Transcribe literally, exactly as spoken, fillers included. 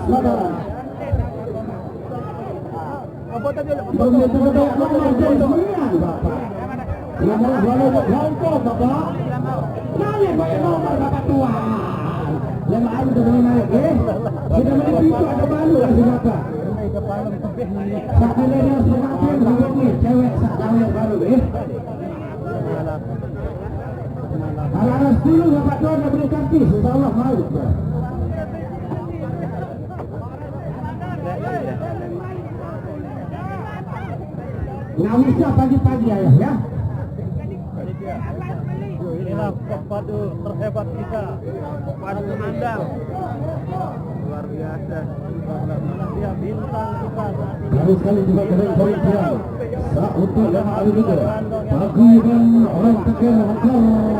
Saudara. Apa tadi? Belum tentu ada nomor jadi sembilan, Bapak. Nomor baru untuk Hongkong, Bapak. Nanya banyak nomor, Bapak Tuan. Yang baru udah boleh naik, eh. Sudah menipu itu ada baru lah, Bapak. Satu dari yang semakin ribut nih, cewek sak tahu yang baru, eh. Anak-anak sepuluh, Bapak Tuan, dah boleh kaki, insya Allah mau. Nggak usah pagi-pagi, Ayah, ya. Inilah pepadu terhebat kita, pepadu andal. Luar biasa. Dia bintang kita saat ini. Baru sekali juga keren poin dia. Sa untuk yang ada juga. Paguyuban orang Tegal Hongkong.